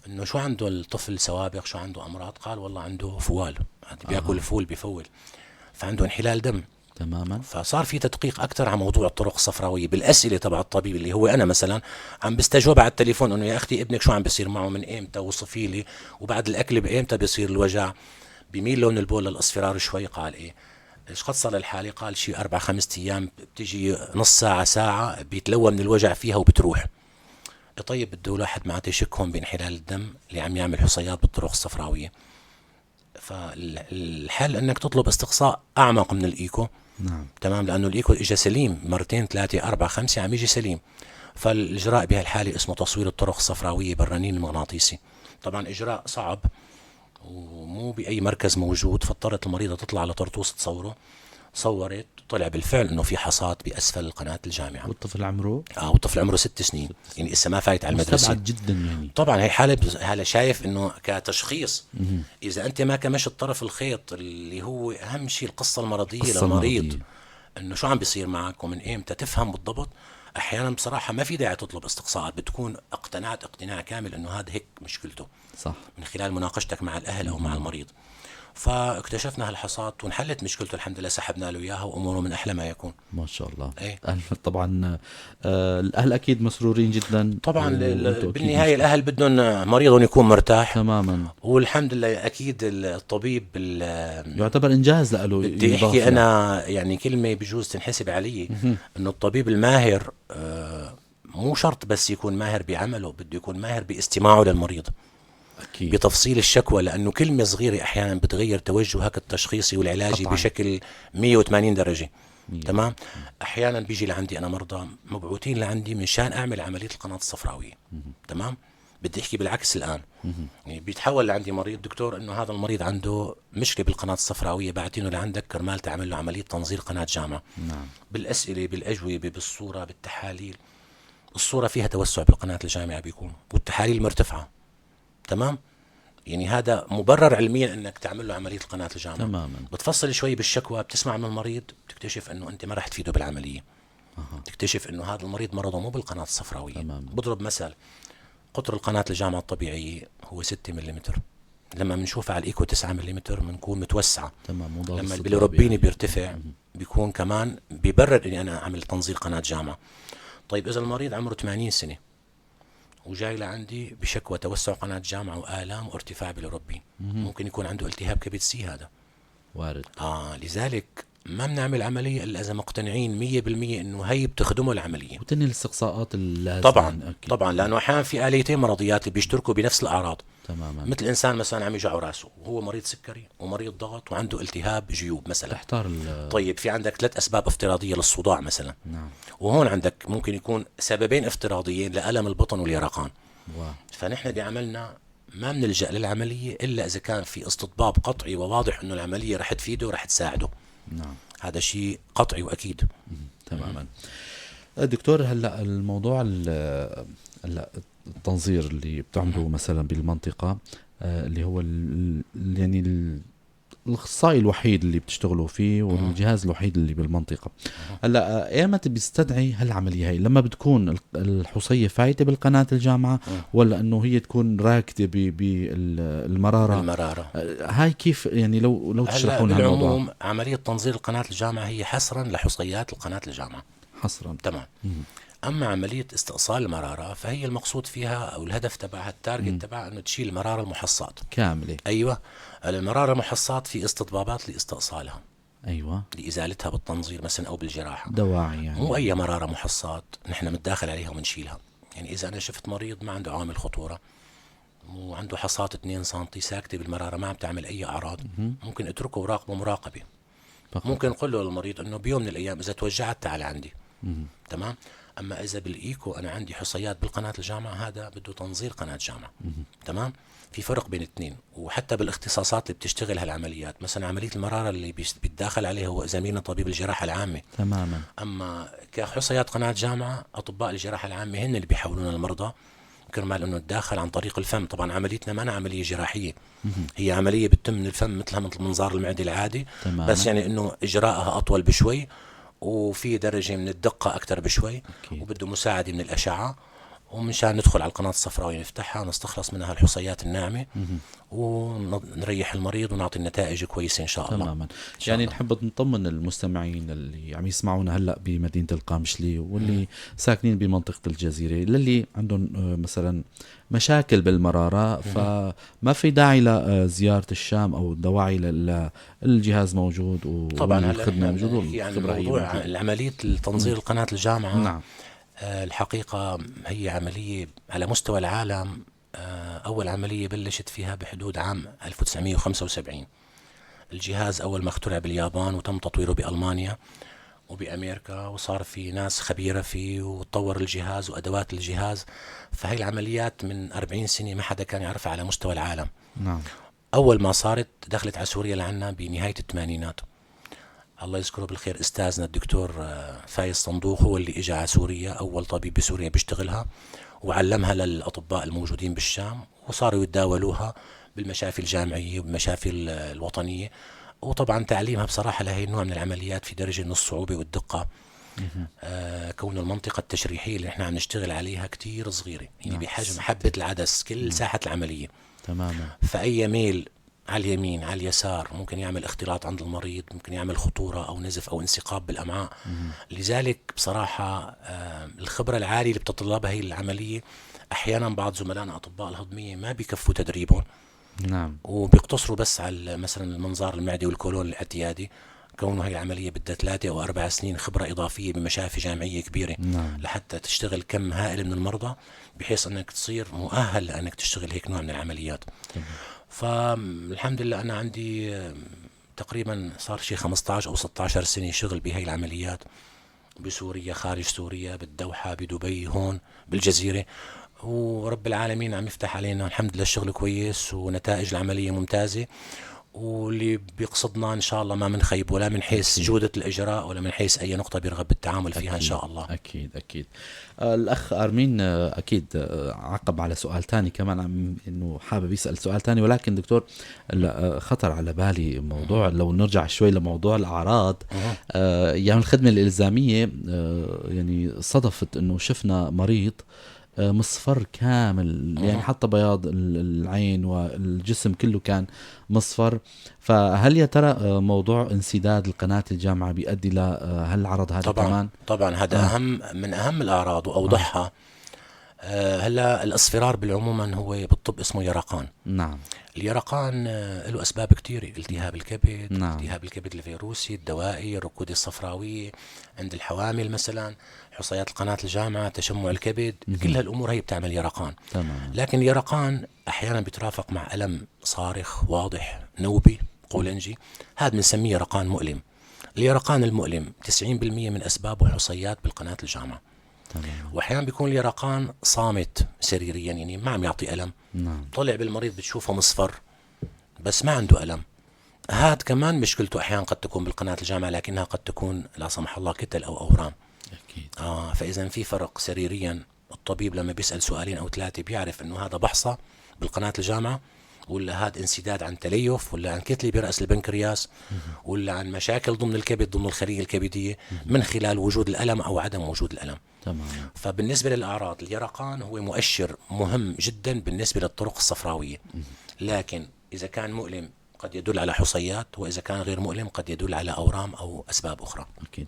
Speaker 3: انه شو عنده الطفل سوابق، شو عنده امراض، قال والله عنده فوال، بياكل فول بفول، فعنده انحلال دم.
Speaker 2: تماما.
Speaker 3: فصار في تدقيق اكثر على موضوع الطرق الصفراويه بالاسئلة تبع الطبيب اللي هو انا مثلا عم بستجوب على التليفون انه يا اختي ابنك شو عم بيصير معه، من ايمتى، وصفي لي، وبعد الاكل بايمتى بيصير الوجع، بيميل لون البول للاصفرار شوي، قال ايه، ايش قد صار الحالة؟ قال شيء 4-5 ايام، بتجي نص ساعة ساعة بيتلوى من الوجع فيها وبتروح. طيب بده الواحد معناته يشكهم بانحلال الدم اللي عم يعمل حصيات بالطرق الصفراويه. فالحل انك تطلب استقصاء اعمق من الايكو.
Speaker 2: نعم.
Speaker 3: تمام، لانه الايكو اجى سليم مرتين 3 4 5 عم يجي سليم. فالاجراء بهالحالة اسمه تصوير الطرق الصفراويه بالرنين المغناطيسي. طبعا اجراء صعب ومو باي مركز موجود، فاضطرت المريضة تطلع لطرطوس تصوره. صورت، طلع بالفعل انه في حصاد باسفل القناة الجامعة.
Speaker 2: والطفل عمره؟
Speaker 3: والطفل عمره 6 سنين، يعني لسه ما فايت على المدرسة.
Speaker 2: مستبعد جدا يعني.
Speaker 3: طبعا هي حاله شايف انه كتشخيص اذا انت ما كمشت طرف الخيط اللي هو اهم شيء القصة المرضية للمريض، انه شو عم بيصير معك ومن ايمتى، تفهم بالضبط. احيانا بصراحة ما في داعي تطلب استقصاءات، بتكون اقتنعت اقتناع كامل انه هذا هيك مشكلته،
Speaker 2: صح،
Speaker 3: من خلال مناقشتك مع الاهل او مع المريض. فاكتشفنا هالحصاد وانحلت مشكلته الحمد لله، سحبنا له اياها واموره من احلى ما يكون.
Speaker 2: ما شاء الله.
Speaker 3: ايه؟
Speaker 2: طبعا الاهل اكيد مسرورين جدا.
Speaker 3: طبعا بالنهاية الاهل بدهم مريضهم يكون مرتاح
Speaker 2: تماما،
Speaker 3: والحمد لله. اكيد الطبيب
Speaker 2: يعتبر انجاز له.
Speaker 3: بدي احكي انا يعني كلمة بجوز تنحسب علي، انه الطبيب الماهر مو شرط بس يكون ماهر بعمله، بده يكون ماهر باستماعه للمريض،
Speaker 2: أكيد.
Speaker 3: بتفصيل الشكوى، لأنه كلمة صغيرة أحيانا بتغير توجهك التشخيصي والعلاجي
Speaker 2: قطعاً.
Speaker 3: بشكل 180 درجة. تمام. أحيانا بيجي لعندي أنا مرضى مبعوثين لعندي من شان أعمل عملية القناة الصفراوية. تمام. بدي أحكي بالعكس الآن. يعني بيتحول لعندي مريض دكتور إنه هذا المريض عنده مشكلة بالقناة الصفراوية، بعتينه لعندك كرمال تعمل له عملية تنظير قناة جامعة.
Speaker 2: نعم.
Speaker 3: بالأسئلة، بالأجوبة، بالصورة، بالتحاليل. الصورة فيها توسع بالقناة الجامعة بيكون، والتحاليل مرتفعة. تمام. يعني هذا مبرر علميا انك تعمل له عملية القناة الجامعة.
Speaker 2: تماما.
Speaker 3: بتفصل شوي بالشكوى، بتسمع من المريض، بتكتشف انه انت ما راح تفيده بالعملية. تكتشف انه هذا المريض مرضه مو بالقناة الصفراويه.
Speaker 2: تماما.
Speaker 3: بضرب مثل، قطر القناة الجامعة الطبيعية هو 6 ملم، لما بنشوفها على الايكو 9 ملم بنكون متوسعه.
Speaker 2: تمام.
Speaker 3: لما البيليروبين يعني بيرتفع بيكون كمان بيبرر اني انا اعمل تنظير قناة جامعه. طيب اذا المريض عمره 80 سنة وجاي لعندي بشكوى توسع قناة جامعة وآلام وارتفاع بالروبين، ممكن يكون عنده التهاب كبد سي، هذا
Speaker 2: وارد.
Speaker 3: لذلك ما بنعمل عملية إلا إذا مقتنعين 100% إنه هي بتخدمه العملية.
Speaker 2: وتنهي الاستقصاءات اللازمة.
Speaker 3: طبعا. أكيد. طبعا، لأنه أحيانا في آليتين مرضيات اللي بيشتركوا بنفس الأعراض.
Speaker 2: تماما.
Speaker 3: مثل إنسان مثلا عم يوجعه راسه وهو مريض سكري ومريض ضغط وعنده التهاب جيوب مثلا.
Speaker 2: تحتار.
Speaker 3: طيب في عندك 3 أسباب افتراضية للصداع مثلا.
Speaker 2: نعم.
Speaker 3: وهون عندك ممكن يكون سببين افتراضيين لألم البطن واليرقان. فنحن بعملنا ما بنلجأ للعملية إلا إذا كان في استطباب قطعي وواضح إنه العملية رح تفيده ورح تساعده.
Speaker 2: نعم.
Speaker 3: هذا شيء قطعي وأكيد.
Speaker 2: تماما. دكتور، هلا الموضوع هلا التنظير اللي بتعملوه مثلا بالمنطقة، اللي هو يعني الاخصائي الوحيد اللي بتشتغلوا فيه والجهاز الوحيد اللي بالمنطقة، هلا ايمتى بيستدعي هالعمليه هي؟ لما بتكون الحصيه فايته بالقناة الجامعة، ولا انه هي تكون راكده بالمراره؟
Speaker 3: المرارة
Speaker 2: هاي كيف يعني؟ لو تشرحوا لنا الموضوع.
Speaker 3: بالعموم عملية تنظير القناة الجامعة هي حصرا لحصيات القناة الجامعة
Speaker 2: حصرا.
Speaker 3: تمام. اما عملية استئصال المرارة فهي المقصود فيها او الهدف تبعها، ال target تبعها، انه تشيل المرارة المحصات
Speaker 2: كامله.
Speaker 3: ايوه، المرارة المحصات في استطبابات لاستئصالها. لازالتها بالتنظير مثلا او بالجراحه.
Speaker 2: دواعي يعني.
Speaker 3: مو اي مرارة محصات نحن متداخل عليها وبنشيلها. يعني اذا انا شفت مريض ما عنده عوامل خطورة وعنده حصات 2 سم ساكته بالمراره ما عم تعمل اي اعراض، ممكن اتركه وراقبه مراقبة
Speaker 2: فقط.
Speaker 3: ممكن اقول له للمريض انه بيوم من الايام اذا توجعت تعال عندي. تمام. اما اذا بالايكو انا عندي حصيات بالقناة الجامعة، هذا بده تنظير قناة جامعه. تمام. في فرق بين الاثنين، وحتى بالاختصاصات اللي بتشتغل هالعمليات، مثلا عملية المرارة اللي بيتداخل عليها هو زميلنا طبيب الجراحة العامة.
Speaker 2: تماما.
Speaker 3: اما كحصيات قناة جامعه، اطباء الجراحة العامة هن اللي بيحولون المرضى كرمال انه تداخل عن طريق الفم. طبعا عمليتنا ما عملية جراحية، هي عملية بتتم من الفم مثلها مثل منظار المعدة العادي.
Speaker 2: تماما.
Speaker 3: بس يعني انه اجراءها اطول بشوي وفي درجه من الدقة اكثر بشوي. وبده مساعدة من الاشعة، ومنشان ندخل على القناة الصفراويه نفتحها ونستخلص منها الحصيات الناعمة ونريح المريض ونعطي النتائج كويسة ان شاء الله.
Speaker 2: تماما.
Speaker 3: إن شاء
Speaker 2: يعني
Speaker 3: الله.
Speaker 2: نحب نطمن المستمعين اللي عم يسمعونا هلا بمدينة القامشلي واللي ساكنين بمنطقة الجزيرة، للي عندهم مثلا مشاكل بالمراره، فما في داعي لزيارة الشام او دواعي، الجهاز موجود.
Speaker 3: طبعا هلا
Speaker 2: والخدمة
Speaker 3: نحن
Speaker 2: موجودة
Speaker 3: بنحكي عن
Speaker 2: والخبرة هي
Speaker 3: موضوع
Speaker 2: موجودة.
Speaker 3: عملية التنظير القناة الجامعة. الحقيقة هي عملية على مستوى العالم، أول عملية بلشت فيها بحدود عام 1975. الجهاز أول ما اخترع باليابان وتم تطويره بألمانيا وبأمريكا، وصار في ناس خبيرة فيه وتطور الجهاز وأدوات الجهاز. فهي العمليات من 40 سنة ما حدا كان يعرفها على مستوى العالم. أول ما صارت دخلت على سوريا لعنا بنهاية الثمانينات. الله يذكره بالخير استاذنا الدكتور فايز صندوق، هو اللي اجى على سوريا اول طبيب بسوريا بيشتغلها، وعلمها للاطباء الموجودين بالشام، وصاروا يتداولوها بالمشافي الجامعية وبالمشافي الوطنية. وطبعا تعليمها بصراحة لهي النوع من العمليات في درجه من الصعوبة والدقه، كون المنطقة التشريحيه اللي نحن عم نشتغل عليها كتير صغيرة، يعني بحجم حبه العدس كل ساحة العملية. فأي ميل على اليمين على اليسار ممكن يعمل اختلاط عند المريض، ممكن يعمل خطورة أو نزف أو انسقاب بالأمعاء. لذلك بصراحة الخبرة العالية اللي بتطلبها هي العملية، أحيانا بعض زملائنا أطباء الهضمية ما بيكفوا تدريبهم. وبيقتصروا بس على مثلا المنظار المعدي والكولون الاعتيادي، كونه هي العملية بدها 3 أو 4 سنين خبرة إضافية بمشافي جامعية كبيرة. لحتى تشتغل كم هائل من المرضى بحيث أنك تصير مؤهل لأنك تشتغل هيك نوع من العمليات. فالحمد لله أنا عندي تقريبا صار شي 15 أو 16 سنة شغل بهي العمليات بسوريا، خارج سوريا، بالدوحة، بدبي، هون بالجزيرة، ورب العالمين عم يفتح علينا الحمد لله، الشغل كويس ونتائج العملية ممتازة، واللي بيقصدنا ان شاء الله ما منخيب، ولا من حيث جودة الاجراء ولا من حيث اي نقطة بيرغب بالتعامل فيها ان شاء الله.
Speaker 2: اكيد. الاخ ارمين اكيد عقب على سؤال ثاني كمان، عم انه حابب يسال سؤال ثاني، ولكن دكتور خطر على بالي موضوع، لو نرجع شوي لموضوع الاعراض. يعني الخدمة الالزاميه، يعني صدفت انه شفنا مريض مصفر كامل، يعني حتى بياض العين والجسم كله كان مصفر. فهل يا ترى موضوع انسداد القناة الجامعة بيؤدي لهالعرض هذا؟
Speaker 3: طبعا
Speaker 2: كمان؟
Speaker 3: طبعا، هذا اهم من اهم الاعراض واوضحها. هلا الاصفرار بالعموما هو بالطب اسمه يرقان. اليرقان له اسباب كثيرة، التهاب الكبد، التهاب الكبد الفيروسي، الدوائي، الركود الصفراويه عند الحوامل مثلا، حصيات القناة الجامعة، تشمع الكبد، كل هالامور هي بتعمل يرقان. لكن اليرقان احيانا بيترافق مع الم صارخ واضح نوبي قولنجي، هذا بنسميه يرقان مؤلم. اليرقان المؤلم 90% من اسبابه حصيات بالقناة الجامعة. واحيانا بيكون اليرقان صامت سريريا، يعني ما عم يعطي الم. طلع بالمريض بتشوفه مصفر بس ما عنده الم، هاد كمان مشكلته احيانا قد تكون بالقناة الجامعة، لكنها قد تكون لا سمح الله كتل او اورام.
Speaker 2: أكيد.
Speaker 3: فإذا في فرق سريريا، الطبيب لما بيسأل سؤالين أو 3 بيعرف إنه هذا بحصة بالقناة الجامعة، ولا هذا انسداد عن تليف، ولا عن كتلة برأس البنكرياس، ولا عن مشاكل ضمن الكبد ضمن الخلية الكبدية، من خلال وجود الألم أو عدم وجود الألم. فبالنسبة للأعراض، اليرقان هو مؤشر مهم جدا بالنسبة للطرق الصفراوية، لكن إذا كان مؤلم قد يدل على حصيات، وإذا كان غير مؤلم قد يدل على أورام أو أسباب أخرى.
Speaker 2: أكيد.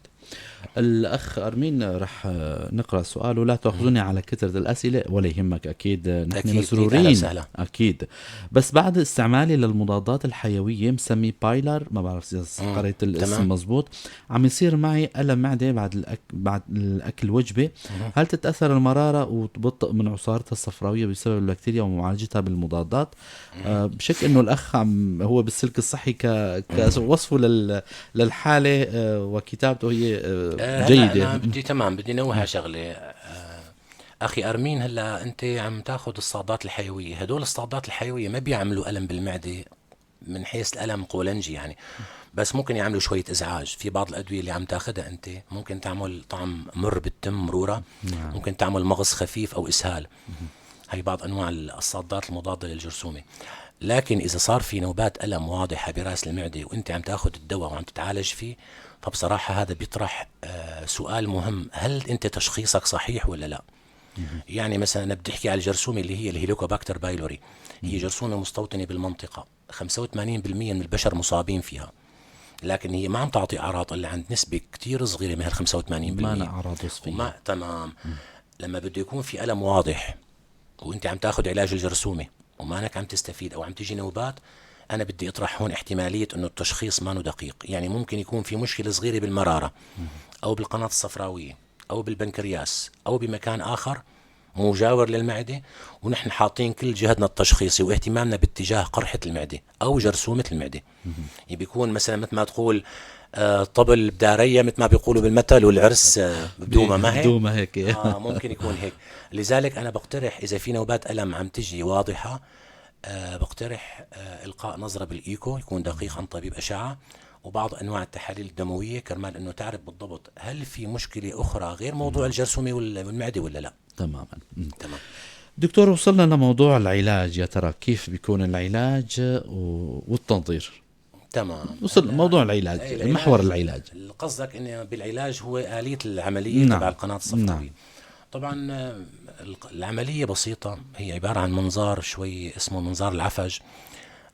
Speaker 2: الأخ أرمين رح نقرأ سؤال، ولا تأخذوني على كثرة الأسئلة ولا يهمك، أكيد نحن
Speaker 3: أكيد،
Speaker 2: مسرورين.
Speaker 3: أهلا وسهلا.
Speaker 2: أكيد. بس بعد استعمالي للمضادات الحيوية مسمي بايلر، ما بعرف إذا قريت الاسم مزبوط، عم يصير معي ألم معدة بعد الأكل وجبة. هل تتأثر المرارة وتبطئ من عصارتها الصفراوية بسبب البكتيريا ومعالجتها بالمضادات؟ بشك إنه الأخ هو بالسلك الصحي كوصفه للحالة، وكتابته هي
Speaker 3: هلا
Speaker 2: جيدة.
Speaker 3: أنا بدي نوه شغلة. أخي أرمين، هلا أنت عم تاخذ الصادات الحيوية، هدول الصادات الحيوية ما بيعملوا ألم بالمعدة من حيث الألم قولنجي يعني، بس ممكن يعملوا شوية إزعاج. في بعض الأدوية اللي عم تاخذها أنت ممكن تعمل طعم مر بالتم، مرورة. ممكن تعمل مغص خفيف أو إسهال. هي بعض أنواع الصادات المضادة للجرثومة. لكن إذا صار في نوبات ألم واضحة براس المعدة وأنت عم تاخذ الدواء وعم تتعالج فيه، فبصراحة هذا بيطرح سؤال مهم، هل أنت تشخيصك صحيح ولا لا؟ مثلا أنا بدي أحكي على الجرثومة اللي هي الهيليكوباكتر بايلوري، هي جرثومة مستوطنة بالمنطقة، 85% من البشر مصابين فيها، لكن هي ما عم تعطي أعراض إلا عند نسبة كتير صغيرة من هال 85%.
Speaker 2: ما لها أعراض وصفية.
Speaker 3: تمام. لما بده يكون في ألم واضح وأنت عم تاخذ علاج الجرثومة وما أنك عم تستفيد أو عم تيجي نوبات، أنا بدي أطرح هون احتمالية إنه التشخيص ما دقيق، يعني ممكن يكون في مشكلة صغيرة بالمرارة أو بالقناة الصفراوية أو بالبنكرياس أو بمكان آخر مجاور للمعدة، ونحن حاطين كل جهدنا التشخيصي واهتمامنا باتجاه قرحة المعدة أو جرثومة المعدة. يعني بيكون مثلا مثل ما تقول، طبل بدارية مثل ما بيقولوا بالمثل، والعرس، بدومة، ما هيك؟
Speaker 2: بدومة هيك.
Speaker 3: ممكن يكون هيك. لذلك أنا بقترح إذا في نوبات ألم عم تجي واضحة، بقترح، إلقاء نظرة بالإيكو يكون دقيق عن طبيب أشعة، وبعض أنواع التحاليل الدموية كرمال إنه تعرف بالضبط هل في مشكلة أخرى غير موضوع الجرثومة والمعدة ولا لا.
Speaker 2: تماما. دكتور، وصلنا لموضوع العلاج، يا ترى كيف بيكون العلاج والتنظير؟ وصل موضوع العلاج، محور العلاج.
Speaker 3: قصدك إنه بالعلاج هو آلية العملية تبع القناة الصفراوية. طبعا، العملية بسيطة، هي عبارة عن منظار شوي اسمه منظار العفج.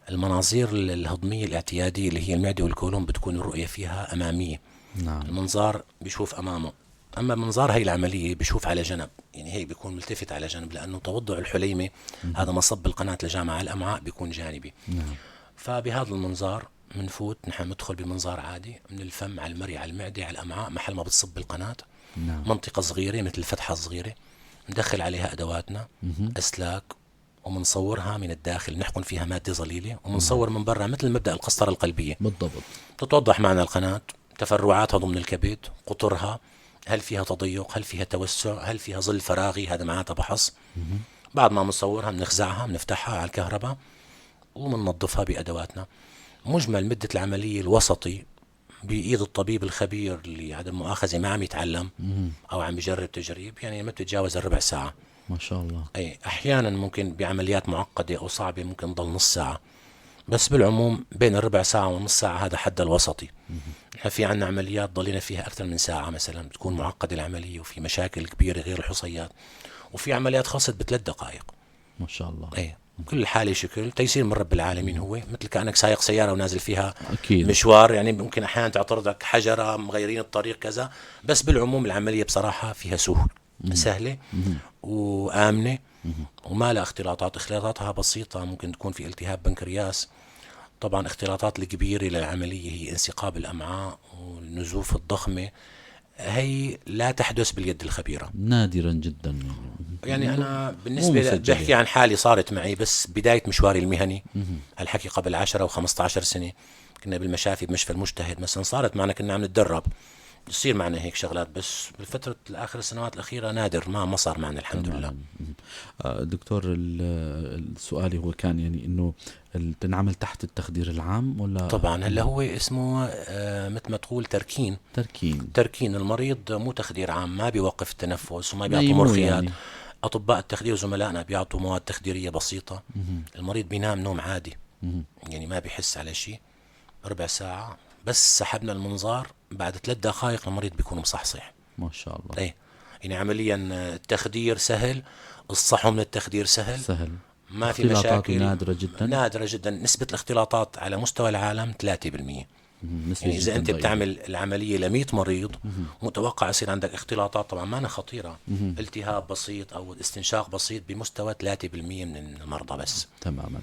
Speaker 3: المناظير الهضمية الاعتيادية اللي هي المعدة والكولون بتكون الرؤية فيها أمامية. المنظار بيشوف أمامه، أما منظار هي العملية بيشوف على جنب، يعني هي بيكون ملتفت على جنب، لأنه توضع الحليمة هذا مصب القناة الجامعة على الأمعاء بيكون جانبي. فبهذا المنظار منفوت، نحن ندخل بمنظار عادي من الفم على المري على المعدة على الأمعاء محل ما بتصب القناة. منطقة صغيرة مثل فتحة صغيرة ندخل عليها أدواتنا، أسلاك، ومنصورها من الداخل، نحقن فيها مادة ظليلة ومنصور من برا مثل مبدأ القسطرة القلبية. تتوضح معنا القناة، تفرعاتها ضمن الكبد، قطرها، هل فيها تضيق، هل فيها توسع، هل فيها ظل فراغي، هذا معناتها بحص. بعد ما منصورها بنخزعها، بنفتحها على الكهرباء ومننظفها بأدواتنا. مجمل مدة العملية الوسطي بإيد الطبيب الخبير اللي عدم مؤاخذة ما عم يتعلم أو عم يجرب تجريب، يعني ما بتتجاوز الربع ساعة.
Speaker 2: ما شاء الله.
Speaker 3: أي أحيانا ممكن بعمليات معقدة أو صعبة ممكن تضل نص ساعة، بس بالعموم بين الربع ساعة والنص ساعة هذا حد الوسطي. نحن في عنا عمليات ضلينا فيها أكثر من ساعة مثلا، بتكون معقدة العملية وفي مشاكل كبيرة غير الحصيات، وفي عمليات خلصت بثلاث دقائق.
Speaker 2: ما شاء الله.
Speaker 3: أي كل حالة شكل تيسير من رب العالمين، هو مثل كأنك سايق سيارة ونازل فيها مشوار، يعني ممكن أحيانا تعترضك حجرة، مغيرين الطريق كذا، بس بالعموم العملية بصراحة فيها سهولة، سهلة وآمنة وما لها اختلاطات، اختلاطاتها بسيطة، ممكن تكون في التهاب بنكرياس. طبعا اختلاطات الكبيرة للعملية هي انثقاب الأمعاء والنزوف الضخمة، هي لا تحدث باليد الخبيرة،
Speaker 2: نادرا جدا.
Speaker 3: أنا
Speaker 2: مو
Speaker 3: بالنسبة
Speaker 2: مسجلة.
Speaker 3: بحكي عن حالي صارت معي بس بداية مشواري المهني، هالحكي قبل 10 أو 15 سنة، كنا بالمشافي بمشفى المجتهد مثلا، صارت معنا كنا عم نتدرب، بصير معنا هيك شغلات، بس بالفترة الآخر السنوات الأخيرة نادر، ما صار معنا الحمد لله.
Speaker 2: دكتور، السؤال هو كان يعني إنه تنعمل تحت التخدير العام ولا؟
Speaker 3: طبعا هلا هو اسمه مثل ما تقول تركين. تركين المريض، مو تخدير عام، ما بيوقف التنفس وما بيعطوا مرخيات يعني. أطباء التخدير زملائنا بيعطوا مواد تخديرية بسيطة. المريض بينام نوم عادي. يعني ما بيحس على شيء، ربع ساعة بس سحبنا المنظار، بعد 3 دقائق المريض بيكون مصحصح.
Speaker 2: ما شاء الله.
Speaker 3: ايه يعني عمليا التخدير سهل، الصحو من التخدير سهل، ما في مشاكل.
Speaker 2: نادرة جدا،
Speaker 3: نادرة جدا. نسبة الاختلاطات على مستوى العالم 3%. يعني إذا أنت بتعمل العملية ل100 مريض متوقع يصير عندك اختلاطات، طبعا ما خطيرة، التهاب بسيط أو استنشاق بسيط بمستوى 3% من المرضى بس.
Speaker 2: تماما.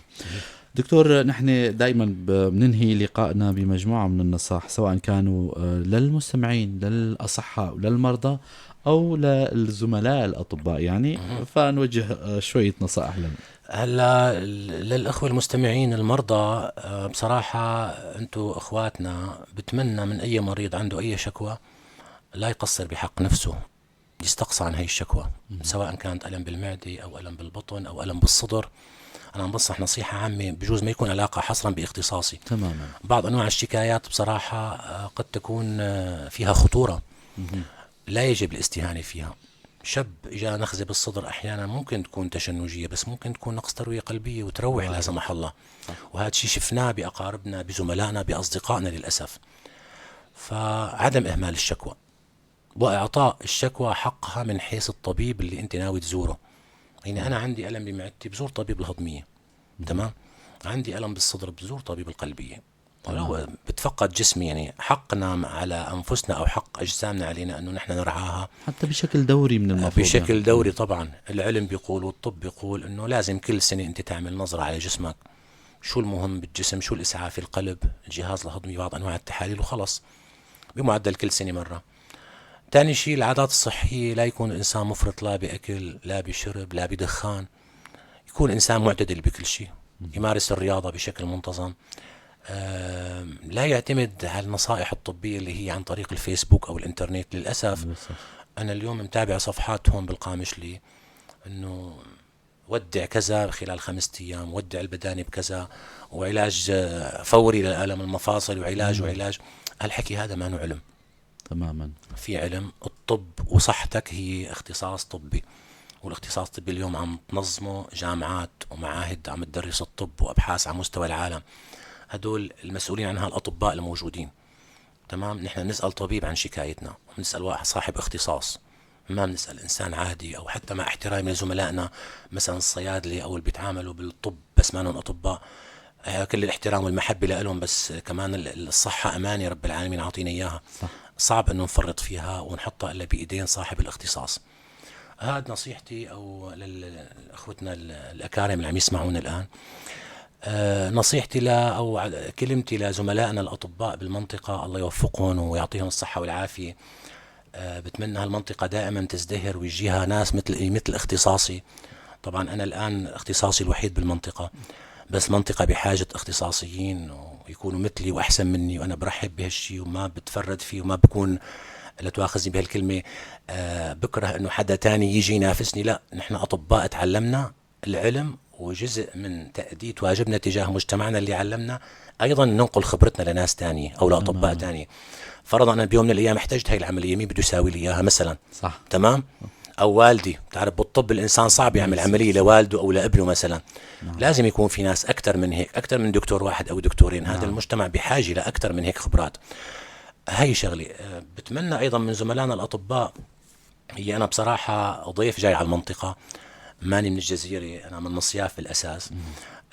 Speaker 2: دكتور، نحن دائما بننهي لقائنا بمجموعة من النصائح، سواء كانوا للمستمعين، للأصحاء وللمرضى أو للزملاء الأطباء يعني، فنوجه شوية نصائح لهم.
Speaker 3: هلا للأخوة المستمعين المرضى، بصراحة أنتم أخواتنا، بتمنى من أي مريض عنده أي شكوى لا يقصر بحق نفسه، يستقصى عن هاي الشكوى، سواء كانت ألم بالمعدة أو ألم بالبطن أو ألم بالصدر. أنا عم بنصح نصيحة عامة، بجوز ما يكون علاقة حصرا باختصاصي.
Speaker 2: تماما.
Speaker 3: بعض أنواع الشكايات بصراحة قد تكون فيها خطورة، لا يجب الاستهانة فيها. شاب إجا نخزة بالصدر أحيانا ممكن تكون تشنجية، بس ممكن تكون نقص تروية قلبية وتروح لا سمح الله. وهذا الشيء شفناه بأقاربنا، بزملائنا، بأصدقائنا للأسف. فعدم إهمال الشكوى وإعطاء الشكوى حقها من حيث الطبيب اللي أنت ناوي تزوره. يعني أنا عندي ألم بمعدتي بزور طبيب الهضمية، تمام؟ عندي ألم بالصدر بزور طبيب القلبية. ولو بتفقد جسمي، يعني حقنا على أنفسنا أو حق أجسامنا علينا أنه نحن نرعاها
Speaker 2: حتى بشكل دوري من المفروض.
Speaker 3: بشكل يعني دوري طبعا. العلم بيقول والطب بيقول أنه لازم كل سنة أنت تعمل نظرة على جسمك، شو المهم بالجسم، شو الإسعاف، القلب، الجهاز الهضمي، بعض أنواع التحاليل، وخلص بمعدل كل سنة مرة. تاني شيء العادات الصحية، لا يكون الإنسان مفرط لا بأكل لا بشرب لا بدخان، يكون إنسان معتدل بكل شيء، يمارس الرياضة بشكل منتظم، لا يعتمد على النصائح الطبية اللي هي عن طريق الفيسبوك أو الإنترنت. للأسف أنا اليوم متابع صفحات هون بالقامشلي أنه ودع كذا خلال 5 أيام، ودع البدانة بكذا، وعلاج فوري للألم المفاصل، وعلاج وعلاج. هالحكي هذا ما علم.
Speaker 2: تماما.
Speaker 3: في علم الطب، وصحتك هي اختصاص طبي، والاختصاص الطبي اليوم عم تنظمه جامعات ومعاهد عم تدرس الطب وأبحاث على مستوى العالم. هدول المسؤولين عنها الأطباء الموجودين. تمام. نحن نسأل طبيب عن شكايتنا، ونسأل واحد صاحب اختصاص، ما بنسأل إنسان عادي، أو حتى مع احترامي لزملائنا مثلا الصيادلة أو اللي بيتعاملوا بالطب بس ما لهم أطباء، كل الاحترام والمحبة لهم، بس كمان الصحة أمانة رب العالمين عاطينا إياها.
Speaker 2: صح.
Speaker 3: صعب إنه نفرط فيها ونحطها إلا بإيدين صاحب الاختصاص. هذا نصيحتي أو لأخوتنا الأكارم اللي عم يسمعونا الآن. نصيحتي أو كلمتي لزملائنا الأطباء بالمنطقة، الله يوفقهم ويعطيهم الصحة والعافية. بتمنى هالمنطقة دائما تزدهر ويجيها ناس مثل اختصاصي. طبعا أنا الآن اختصاصي الوحيد بالمنطقة، بس منطقة بحاجة اختصاصيين ويكونوا مثلي وأحسن مني، وأنا برحب بهالشي وما بتفرد فيه وما بكون، لا تواخذني بهالكلمة، بكره إنه حدا تاني يجي ينافسني. لا، نحن أطباء تعلمنا العلم، وجزء من تأدية واجبنا تجاه مجتمعنا اللي علمنا أيضا ننقل خبرتنا لناس تانية أو لأطباء تانية. فرضا أنا بيوم من الأيام احتجت هاي العملية، مين بده يساوي لي إياها مثلا؟
Speaker 2: صح.
Speaker 3: تمام. أو والدي، تعرف بالطب الإنسان صعب يعمل عملية لوالده أو لابنه مثلا.
Speaker 2: نعم.
Speaker 3: لازم يكون في ناس أكثر من هيك، أكثر من دكتور واحد أو دكتورين.
Speaker 2: نعم.
Speaker 3: هذا المجتمع بحاجة لأكثر من هيك خبرات. هاي شغلة. بتمنى أيضا من زملائنا الأطباء، هي أنا بصراحة ضيف جاي على المنطقة، ماني من الجزيرة، أنا من مصياف بالأساس.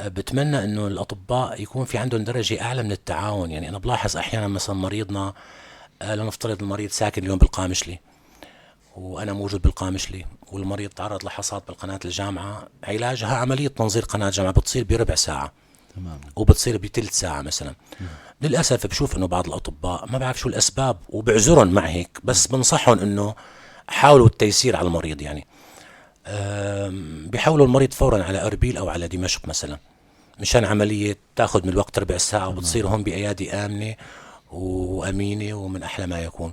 Speaker 3: بتمنى أنه الأطباء يكون في عندهم درجة أعلى من التعاون. يعني أنا بلاحظ أحيانا مثلا مريضنا، لنفترض المريض ساكن اليوم بالقامشلي وأنا موجود بالقامشلي، والمريض تعرض لحصات بالقناة الجامعة، علاجها عملية تنظير قناة الجامعة بتصير بربع ساعة.
Speaker 2: تمام.
Speaker 3: وبتصير بثلث ساعة مثلا. للأسف بشوف أنه بعض الأطباء ما بعرف شو الأسباب، وبعذرهم مع هيك، بس بنصحهم أنه حاولوا التيسير على المريض. يعني بيحولوا المريض فورا على أربيل أو على دمشق مثلا، مشان عملية تأخذ من الوقت ربع ساعة وبتصير هون بأيادي آمنة وأمينة ومن أحلى ما يكون.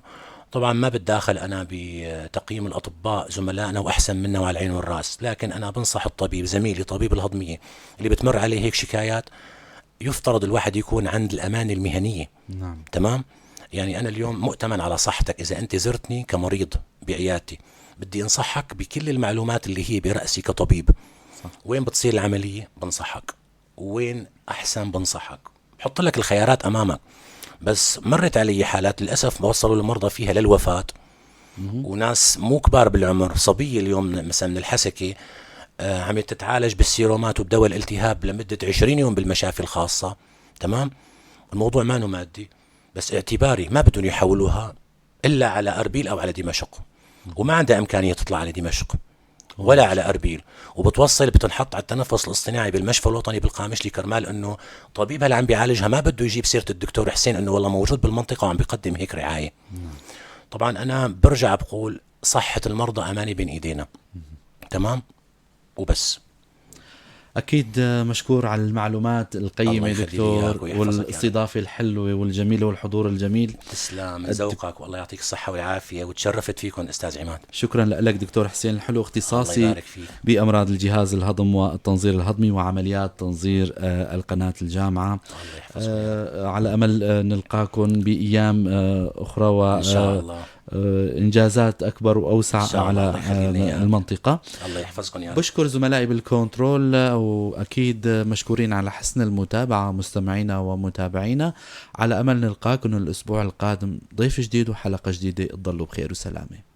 Speaker 3: طبعا ما بتداخل أنا بتقييم الأطباء، زملائنا وأحسن منا وعلى العين والرأس، لكن أنا بنصح الطبيب زميلي طبيب الهضمية اللي بتمر عليه هيك شكايات، يفترض الواحد يكون عند الأمانة المهنية. تمام؟ يعني أنا اليوم مؤتمن على صحتك، إذا أنت زرتني كمريض بعيادتي بدي أنصحك بكل المعلومات اللي هي برأسي كطبيب. وين بتصير العملية بنصحك، وين أحسن بنصحك، بحط لك الخيارات أمامك. بس مرت علي حالات للأسف وصلوا المرضى فيها للوفاة، وناس مو كبار بالعمر، صبية اليوم مثلا من الحسكة عم تتعالج بالسيرومات وبدواء الالتهاب لمدة 20 يوم بالمشافي الخاصة. تمام؟ الموضوع ما مادي، بس اعتباري ما بدهم يحولوها إلا على أربيل أو على دمشق، وما عندها إمكانية تطلع على دمشق ولا على أربيل، وبتوصل بتنحط على التنفس الاصطناعي بالمشفى الوطني بالقامشلي، كرمال إنه طبيبها اللي عم بيعالجها ما بده يجيب سيرة الدكتور حسين إنه والله موجود بالمنطقة وعم بيقدم هيك رعاية. طبعا أنا برجع بقول صحة المرضى أمانة بين إيدينا. تمام؟ وبس.
Speaker 2: أكيد مشكور على المعلومات القيمة دكتور، والاستضافة الحلوة والجميلة والحضور الجميل.
Speaker 3: تسلم، من ذوقك، والله يعطيك الصحة والعافية، وتشرفت فيكم أستاذ عماد.
Speaker 2: شكرا لك دكتور حسين الحلو، اختصاصي بأمراض الجهاز الهضم والتنظير الهضمي وعمليات تنظير القناة الجامعة. على أمل نلقاكم بأيام أخرى
Speaker 3: وإن شاء الله
Speaker 2: إنجازات أكبر وأوسع على المنطقة.
Speaker 3: الله يحفظكم يا رب.
Speaker 2: بشكر زملائي بالكنترول، وأكيد مشكورين على حسن المتابعة مستمعينا ومتابعينا. على أمل نلقاكم الأسبوع القادم ضيف جديد وحلقة جديدة. تضلوا بخير وسلامة.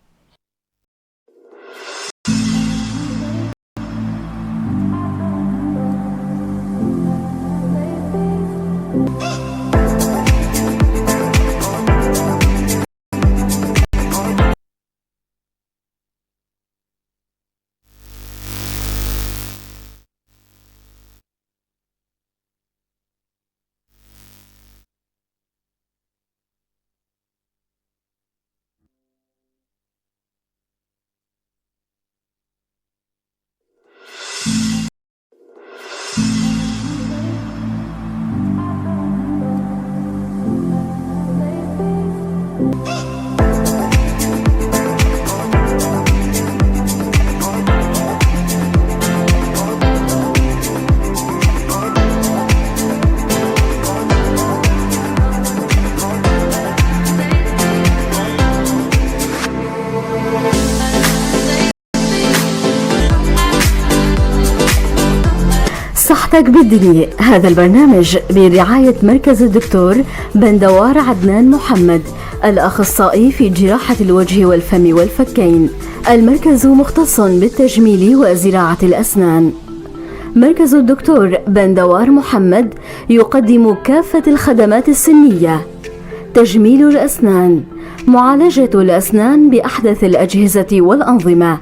Speaker 1: صحتك بالدنيا، هذا البرنامج برعاية مركز الدكتور بندوار عدنان محمد، الأخصائي في جراحة الوجه والفم والفكين. المركز مختص بالتجميل وزراعة الأسنان. مركز الدكتور بندوار محمد يقدم كافة الخدمات السنية: تجميل الأسنان، معالجة الأسنان بأحدث الأجهزة والأنظمة،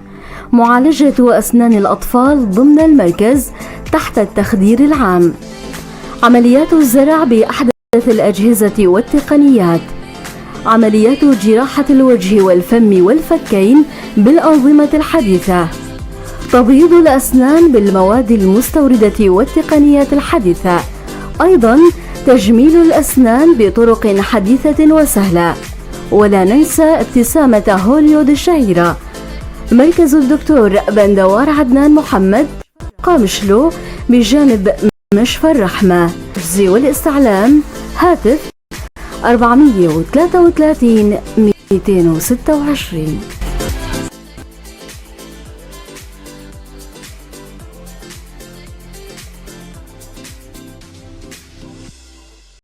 Speaker 1: معالجة أسنان الأطفال ضمن المركز تحت التخدير العام، عمليات الزرع بأحدث الأجهزة والتقنيات، عمليات جراحة الوجه والفم والفكين بالأنظمة الحديثة، تبييض الأسنان بالمواد المستوردة والتقنيات الحديثة، أيضا تجميل الأسنان بطرق حديثة وسهلة. ولا ننسى ابتسامة هوليود الشهيرة. مركز الدكتور بندوار عدنان محمد، قامشلو، بجانب مشفى الرحمة. والاستعلام هاتف 433 226.